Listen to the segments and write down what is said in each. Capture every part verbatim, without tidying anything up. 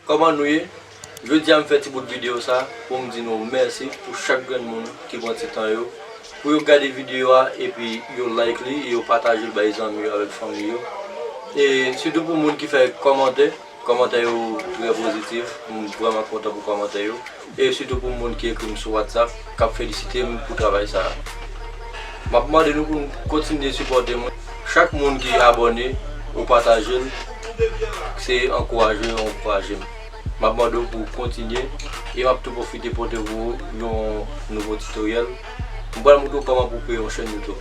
Kòman nou ye? Jodi a m fè ti bout videyo sa pou m di nou mèsi pou chak grenn moun ki pran ti tan yo pou yo gade videyo a, epi yo like li e yo pataje l bay zanmi yo avèk fanmi yo. E sitou pou moun ki fè kòmantè, kòmantè yo trè pozitif. M vrèman kontan pou kòmantè yo. E sitou pou moun ki ekri m sou WhatsApp, k ap felisite m pou travay sa a. M ap mande nou pou n kontinye sipòte mwen. Chak moun ki abòne ou pataje l, se ankouraje w ankouraje m. M ap mande w pou w kontinye e m ap tou pwofite pote pou ou yon nouvo titoryèl. M pral montre w kòman pou w kreye yon chèn YouTube.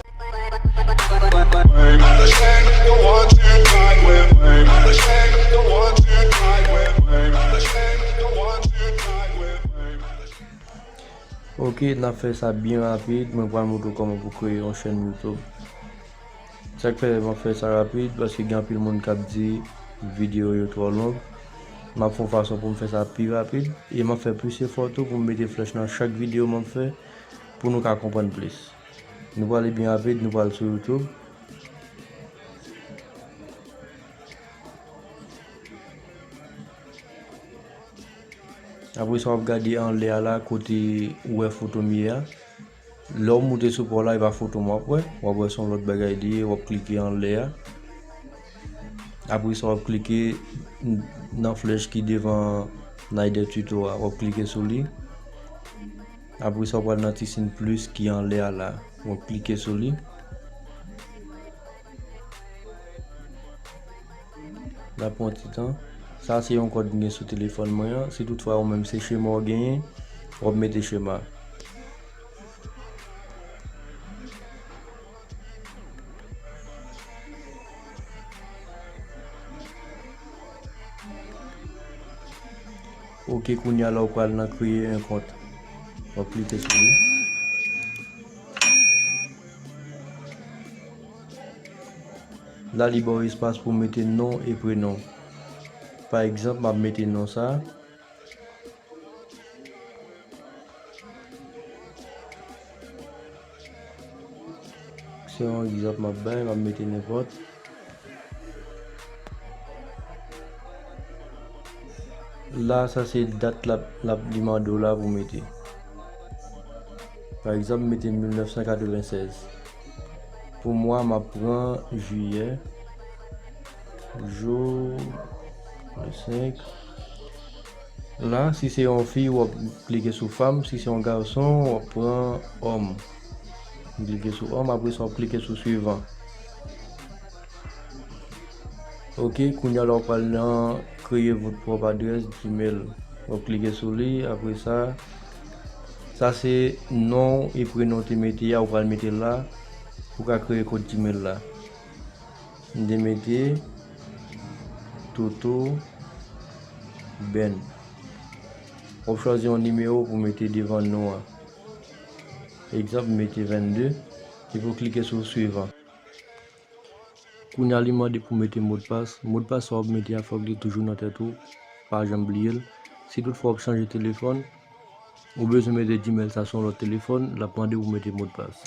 Ok, n ap fè sa byen rapid. Mwen pral montre w kòman pou kreye yon chèn YouTube. Sa k fè m ap fè sa rapid, paske gen anpil moun k ap di videyo yo twò long. M ap fè yon fason pou m fè sa pi rapid. E m ap fè plis efò tou pou m mete flèch nan chak videyo m ap fè pou nou ka konprann plis. Nou prale byen rapid, nou pral sou YouTube. Apre sa, w ap gade anlè a la, kote ou wè foto m ye a. Lè w moute sou pa w la, e pa foto m w ap wè. W ap wè se yon lòt bagay li ye, w ap klike anlè a. Apre sa, w ap klike n-, nan flèch ki devan Naïde Tuto a, w ap klike sou li. Apre sa, w pral nan ti siy plis ki anlè a la. W ap klike sou li. L ap pran ti tan. Sa se yon kòd m gen sou telefòn mwen an. Si toutfwa ou menm se chema w genyen, w ap mete chema. Ok, kounye a la ou pral nan kreye yon kont. W ap klike sou li. La li ba w espas pou mete non e prenon. Pa egzanp, m ap mete non sa. Se yon egzanp m ap bay, m ap mete nenpòt. La, sa se dat l ap, l ap, li mande w la pou mete. Pa egzanp, mete mil nèf san katreven sèz. Pou mwa, m ap pran jiyè, jou le senk. La, si se yon fi, w ap klike sou fanm. Si se yon gason, w ap pran òm. Klike sou òm, apre sa, w ap klike sou swivan. Ok, kounye a la, w pral nan kreye vòt pwòp adrès Gmail. W ap klike sou li, apre sa, sa se non e prenon w te mete a, ou pral mete la pou w ka kreye kòd Gmail la. M te mete Toto Ben. W ap chwazi yon nimewo pou mete devan non an. Egzanp, m mete vennde, epi w klike sou swivan. Kounye a, li mande pou w mete modpas. Modpas sa w ap mete a, fòk li toujou nan tèt ou. Pa janm bliye l. Si toutfwa w ap chanje telefòn, ou bezwen mete Gmail sa sou yon lòt telefòn, l ap mande pou w mete modpas.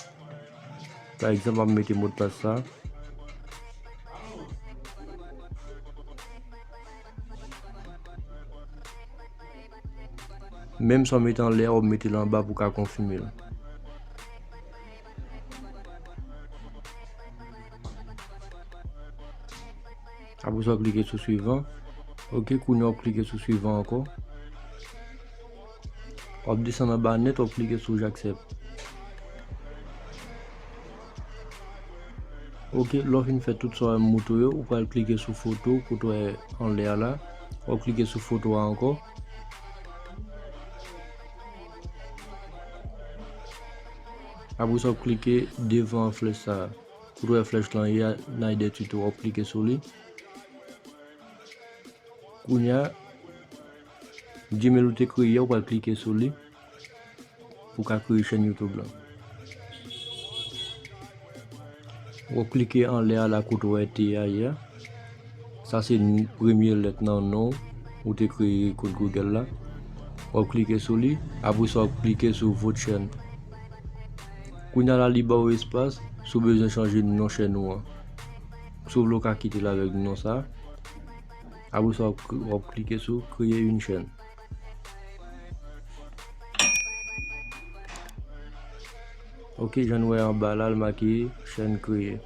Pa egzanp, m ap mete modpas sa. Menm sa w mete anlè a, w ap mete l anba pou w ka konfime l. Apre sa, w klike sou swivan. Ok, kounye a w ap klike sou swivan ankò. W ap desann anba nèt, w ap klike sou j'accepte. Ok, lè w fin fè tout sa w moutre yo, ou pral klike sou foto, foto a anlè a la. W ap klike sou foto a ankò. Apre sa, w ap klike devan flèch sa a. Kote w wè flèch lan ye a, Naïde Tuto, w ap klike sou li. Kounye a, Gmail ou te kreye a, ou pral klike sou li pou w ka kreye chèn YouTube lan. W ap klike anlè a la kote w wè T a ye a. Sa se n-, premye lèt nan non ou te kreye kont Google la. W ap klike sou li, apre sa w ap klike sou vòt chèn. Kounye a la, li ba w espas si w bezwen chanje non chèn ou an. Si w vle, w ka kite l avèk non sa. Apre sa, w ap k- w ap klike sou kreye yon chèn. Ok, jan nou wè anba la, l make chèn kreye.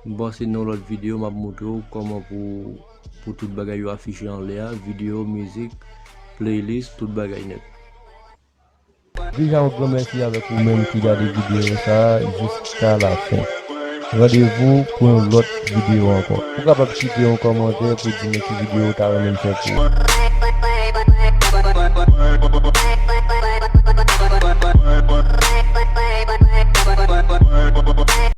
M panse nan yon lòt videyo, m ap montre w kòman pou, pou tout bagay yo afiche anlè a, videyo, mizik, playlist, tout bagay nèt. Deja yon gran mèsi avèk ou menm ki gade videyo sa a jiska lafen. Randevou pou yon lòt videyo ankò. Ou kapab kite yon kòmantè pou di mwen ki videyo ou ta renmen m fè pou ou.